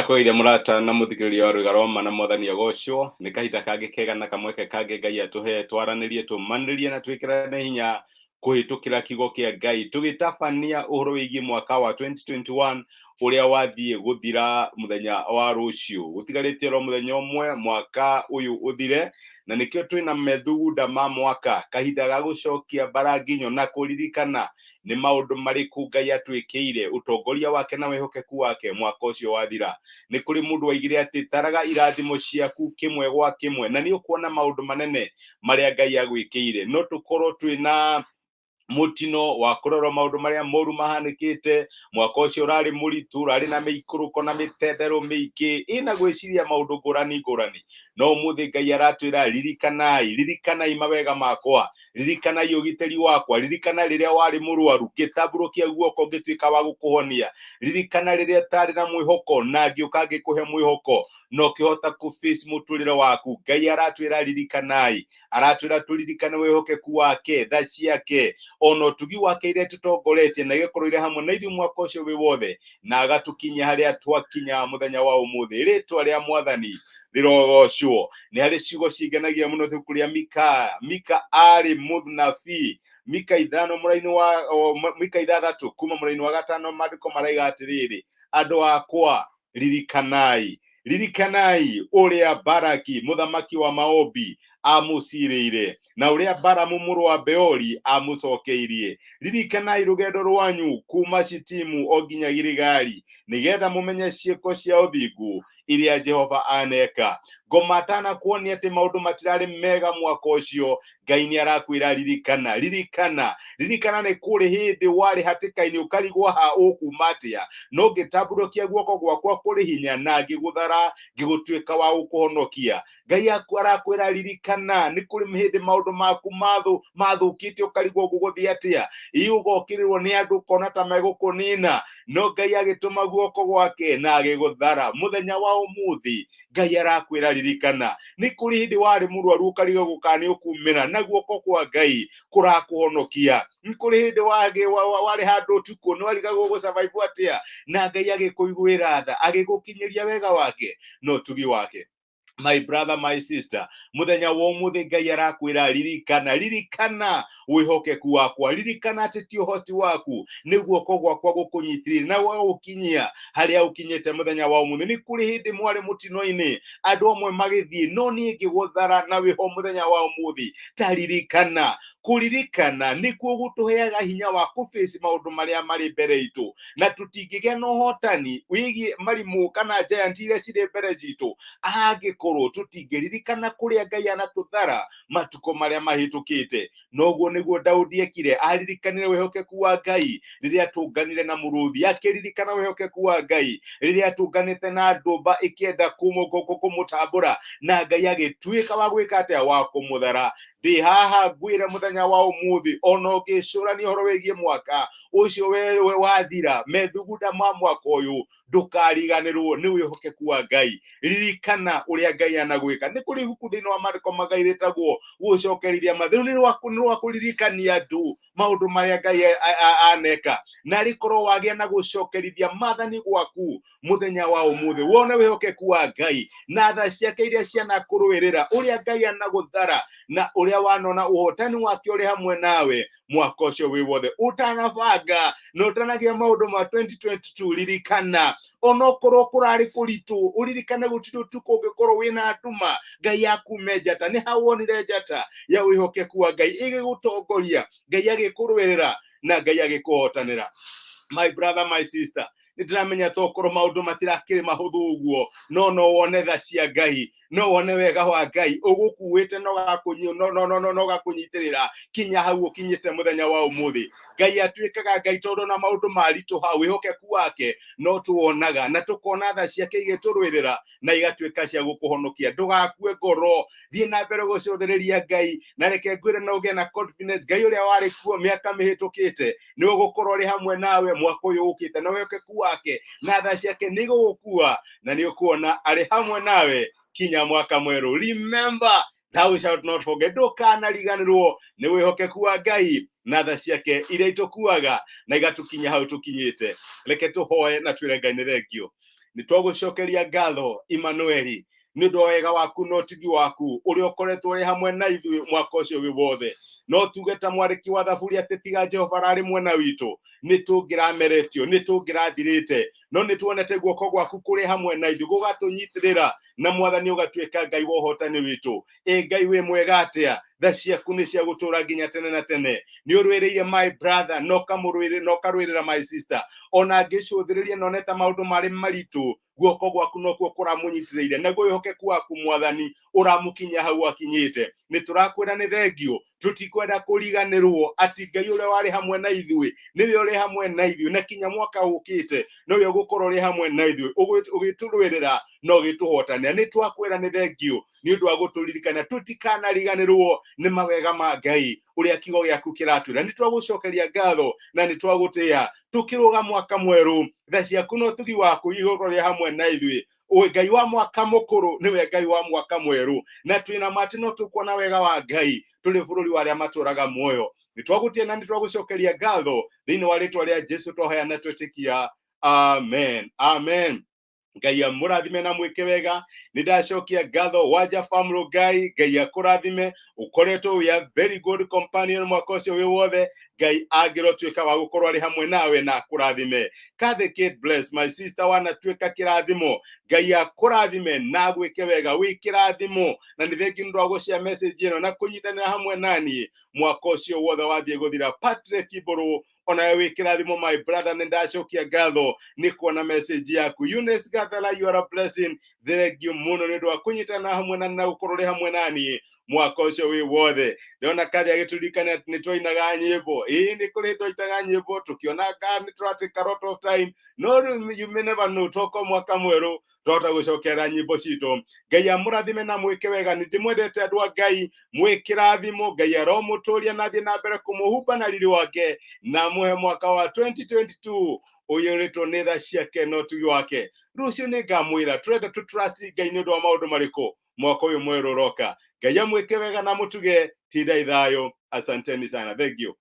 Nĩndakũgeithia mũrata na mũthikĩrĩria wa rwĩga rwa ma na mwathani agocwo. Nĩ kahinda kangĩ kega na kamweke kangĩ Ngai atũhe twaranĩrie, tũmanĩrie na twĩkĩrane hinya kũhĩtũkĩra kiugo kĩa Ngai tũgĩtabania ũhoro wĩgiĩ mwaka wa 2021 ũrĩa wathiĩ gũthira mũthenya wa rũciũ. Gũtigarĩte oro mũthenya ũmwe mwaka ũyũ ũthire, na nĩkĩo twĩna methugunda ma mwaka, kahinda ga gũcokia mbaranginyo na kũririkana nĩ maũndũ marĩkũ Ngai atwĩkĩire, ũtongoria wake na wĩhokeku wake mwaka ũcio wathira. Nĩ kũrĩ mũndũ waigire atĩ taraga irathimo ciaku kĩmwe gwa kĩmwe na nĩ ũkuona maũndũ manene marĩa Ngai agwĩkĩire. No tũkorwo twĩna mũtino wa kũrora maũndũ marĩa moru mahanĩkĩte mwaka ũcio, ũrarĩ mũritũ, ũrarĩ na mĩikũrũko na mĩtenderũ mĩingĩ, ĩna gwĩciria maũndũ ngũrani ngũrani. No ũmũthĩ Ngai aratwĩra, ririkanai, ririkanai mawega makwa, ririkanai ũgitĩri wakwa, ririkana rĩrĩa warĩ mũrwaru ngĩtambũrũkia guoko ngĩtuĩka wa gũkũhonia, ririkana rĩrĩa ũtarĩ na mwĩhoko na ngĩũka ngĩkũhe mwĩhoko na ũkĩhota kũ face mũtũrĩre waku. Ngai aratwĩra ririkanai, aratwĩra tũririkane wĩhokeku wake, tha ciake, ona ũtugi wake iria tũtongoretie na igakorwo irĩ hamwe na ithuĩ mwaka ũcio wĩ wothe na agatũkinyia harĩa twakinya mũthenya wa ũmũthĩ. Rĩtwa rĩa mwathani rĩrogocwo. Nĩ harĩ ciugo cingenagia mũno ibuku rĩa Mika. Mika arĩ mũnabii. Mika 5 mũraini wa o, Mika 6 kuma mũraini wa 5, maandĩko maraiga atĩrĩrĩ, andũ akwa ririkanai, ririkanai ũrĩa Baraki mũthamaki wa Maobi amũcirĩire na ũrĩa Balamu mũrũ wa Beori amũcokeirie. Ririkanai rũgendo rwanyu kuma Shitimu o nginya Giligali, nĩgetha mũmenye ciĩko cia ũthingu iria Jehova aneka. Ngoma atanakuonia atĩ maũndũ matirarĩ mega mwaka ũcio, Ngai nĩ arakwĩra ririkana, ririkana, ririkana. Nĩ kũrĩ hĩndĩ warĩ hatĩka-inĩ ũkarigwo ha ũkuma atĩa, no ngĩtambũrũkia guoko gwakwa kũrĩ hinya na ngĩgũthara, ngĩgũtuĩka wa gũkũhonokia. Ngai arakwĩra ririkana, nĩ kũrĩ hĩndĩ maũndũ maku mathũkĩte ũkarigwo gũgũthiĩ atĩa, ĩ ũgokĩrĩrwo nĩ andũ ũkona ta megũkũnina, no Ngai agĩtũma guoko gwake na agĩgũthara. Mũthenya wa ũmũthĩ Ngai arakwĩra ririkana, nĩ kũrĩ hĩndĩ warĩ mũrwaru ũkarigwo kana nĩ ũkumĩra, na guoko kwa Ngai kũrakũhonokia. Nĩ kũrĩ hĩndĩ warĩ handũ ũtukũ nĩ warigagwo gũ survive atĩa, na Ngai agĩkũiguĩra tha, agĩgũkinyĩria wega wake na ũtugi wake. My brother, my sister, mũthenya wa ũmũthĩ Ngai arakwĩra ririkana, ririkana wĩhokeku wakwa, ririkana atĩ ti ũhoti waku, nĩ guoko gwakwa gũkũnyitĩrĩire na gwagũkinyia harĩa ũkinyĩte mũthenya wa ũmũthĩ. Nĩ kũrĩ hĩndĩ mwarĩ mũtino-inĩ, andũ amwe magĩthiĩ, no niĩ ngĩgũthara na wĩho mũthenya wa ũmũthĩ. Ta ririkana. Kũririkana nĩkuo gũtũheaga hinya wa kũ face maũndũ marĩa marĩ mbere itũ, na tũtingĩgĩa na ũhotani wĩgiĩ marimũ kana giant iria cirĩ mbere citũ angĩkorwo tũtingĩririkana kũrĩa Ngai anatũthara matukũ marĩa mahĩtũkĩte. Noguo nĩguo Daudi ekire, aririkanire wĩhokeku wa Ngai rĩrĩa atũnganire na mũrũthi, akĩririkana wĩhokeku wa Ngai rĩrĩa atũnganĩte na ndũmba ĩkĩenda kũmũtambũra, na Ngai agĩtuĩka wa gwĩka atĩa? Wa kũmũthara. Ndĩ haha ngwĩre mũthenya wa ũmũthĩ, ona ũngĩcũrania ũhoro wĩgiĩ mwaka ũcio we wathira, methugunda ma mwaka ũyũ, ndũkariganĩrwo nĩ wĩhokeku wa Ngai. Ririkana ũrĩa Ngai anagwĩka. Nĩ kũrĩ ibuku thĩinĩ wa maandĩko ma Ngai rĩtagwo Gũcokerithia Mathĩna, nĩ rwa kũririkania andũ maũndũ marĩa Ngai aneka. Na rĩkorwo wagĩa na gũcokerithia maathani gwaku mũthenya wa ũmũthĩ, wone wĩhokeku wa Ngai na tha ciake iria cianakũrũĩrĩra, ũrĩa Ngai anagũthara na ũrĩa wanona ũhotani wake ũrĩ hamwe nawe mwaka ũcio wĩ wothe. Ũtanabanga na ũtanagĩa maũndũ ma 2022, ririkana onokorwo kũrarĩ kũritũ, ũririkane gũtirĩ ũtukũ ũngĩkorwo wĩna nduma Ngai akume njata. Nĩ hau wonire njata ya wĩhokeku wa Ngai ĩgĩgũtongoria, Ngai agĩkũrũĩrĩra na Ngai agĩkũhotanĩra. My brother, my sister, nĩ ndĩramenya tokorwo maũndũ matirakĩrĩ mahũthũ ũguo, no no wone tha cia Ngai, no wone wega wa Ngai ũgũkuĩte no gakũnyitĩrĩra kinya hau ũkinyĩte mũthenya wa ũmũthĩ. Ngai atuĩkaga Ngai tondũ na maũndũ maritũha, wĩhokeku wake no tuonaga na tũkona tha ciake igĩtũrũĩrĩra na igatuĩka cia gũkũhonokia. Ndũgakue ngoro, thiĩ na mbere gũcũthĩrĩria Ngai, na reke ngwĩre na ũgĩe na confidence, Ngai ũrĩa warĩ kuo mĩaka mĩhĩtũkĩte nĩ ũgũkorwo ũrĩ hamwe nawe mwaka ũyũ ũkĩte, na wĩhokeku wake na tha ciake nĩ igũgũkua na nĩ ũkuona arĩ hamwe nawe kinya mwaka mwerũ. Remember, thou shalt not forget. Ndũkanariganĩrwo nĩ wĩhokeku wa Ngai na tha ciake iria itũkuaga na igatũkinya hau tũkinyĩte. Reke tũhoe na twĩre Ngai nĩ thengio. Nĩ twagũcokeria ngatho Imanueli nĩ ũndũ wa wega waku na ũtugi waku ũrĩa ũkoretwo ũrĩ hamwe na ithuĩ mwaka ũcio wĩ wothe. No tuge ta mwandĩki wa thaburi atĩ tiga Jehova ararĩ mwena witũ, nĩ tũngĩrameretio, nĩ tũngĩrathirĩte, no nĩ tuonete guoko gwaku kũrĩ hamwe na ithuĩ gũgatũnyitĩrĩra, na Mwathani ũgatuĩka Ngai wa ũhotani witũ. Ĩ Ngai wĩ mwega atĩa, tha ciaku nĩ cia gũtũũra nginya tene na tene. Nĩ ũrũĩrĩire my brother na ũkamũrũĩrĩra na ũkarũĩrĩra my sister. Ona ngĩcũthĩrĩria none ta maũndũ marĩ maritũ, guoko gwaku nokuo kũramũnyitĩrĩire, naguo wĩhokeku waku Mwathani ũramũkinyia hau akinyĩte. Nĩ tũrakwĩra nĩ thengio, tũtikwenda kũriganĩrwo atĩ Ngai ũrĩa warĩ hamwe na ithuĩ nĩwe ũrĩ hamwe na ithuĩ, na kinya mwaka ũkĩte nowe ũgũkorwo ũrĩ hamwe na ithuĩ ũgĩtũrũĩrĩra na ũgĩtũhotanĩra. Nĩ twakwĩra nĩ thengio nĩ ũndũ wa gũtũririkana tũtikanariganĩrwo nĩ mawega ma Ngai ũrĩa kiugo gĩaku kĩratwĩra. Nĩ twagũcokeria ngatho na nĩ twagũtĩĩa tũkĩrũga mwaka mwerũ. Tha ciaku na ũtugi waku igũkorwo rĩ hamwe na ithuĩ. Ũ Ngai wa mwaka mũkũrũ nĩwe Ngai wa mwaka mwerũ, na twĩna ma atĩ no tũkuona wega wa Ngai tũrĩ bũrũri wa arĩa matũraga muoyo. Nĩ twagũtĩĩa na nĩ twagũcokeria ngatho thĩinĩ wa rĩtwa rĩa Jesu twahoya na twetĩkia, amen, amen. Ngai amũrathime na mwĩke wega. Nĩ ndacokia ngatho Wanja Family Ngai, Ngai akũrathime, ũkoretwo wĩ a very good companion mwaka ũcio wĩ wothe. Ngai angĩrotuĩka wa gũkorwo arĩ hamwe nawe na akũrathime. Kathy Kate bless my sister, wanatuĩka kĩrathimo. Ngai akũrathime na agwĩke wega, wĩ kĩrathimo, na nĩ thengi nĩ ũndũ wa gũshare message ĩno na kũnyitanĩra hamwe naniĩ mwaka ũcio wothe wathiĩ gũthira. Patrick Mbũrũ, onawe wĩ kĩrathimo my brother, nĩ ndacokia ngatho nĩ kuona message yaku. Eunice Gathara, you are a blessing, thengio mũno nĩ ũndũ wa kũnyitana hamwe na na gũkorwo ũrĩ hamwe naniĩ mwaka ũcio wĩ wothe. Ndĩrona Kathi agĩtũririkania atĩ nĩ twainaga nyĩmbo. Ĩĩ nĩ kũrĩ twaitaga nyĩmbo tũkĩona nga nĩ tũratake a lot of time, no rĩu you may never know, toka mwaka mwerũ twahota gũcokera nyĩmbo citũ. Ngai amũrathime na mwĩke wega. Nĩ ndĩmwendete andũ a Ngai, mwĩkĩrathimo. Ngai aromũtũria na thiĩ na mbere kũmũhumba na riri wake, na mũhe mwaka wa 2022 ũiyũrĩtwo nĩ tha ciake na ũtugi wake. Rũciũ nĩ ngamwĩra tũrenda tũ trust Ngai nĩ ũndũ wa maũndũ marĩkũ mwaka ũyũ mwerũ ũroka. Ngai amwĩke wega na mũtuge. Tindai thayũ, asanteni sana, thank you.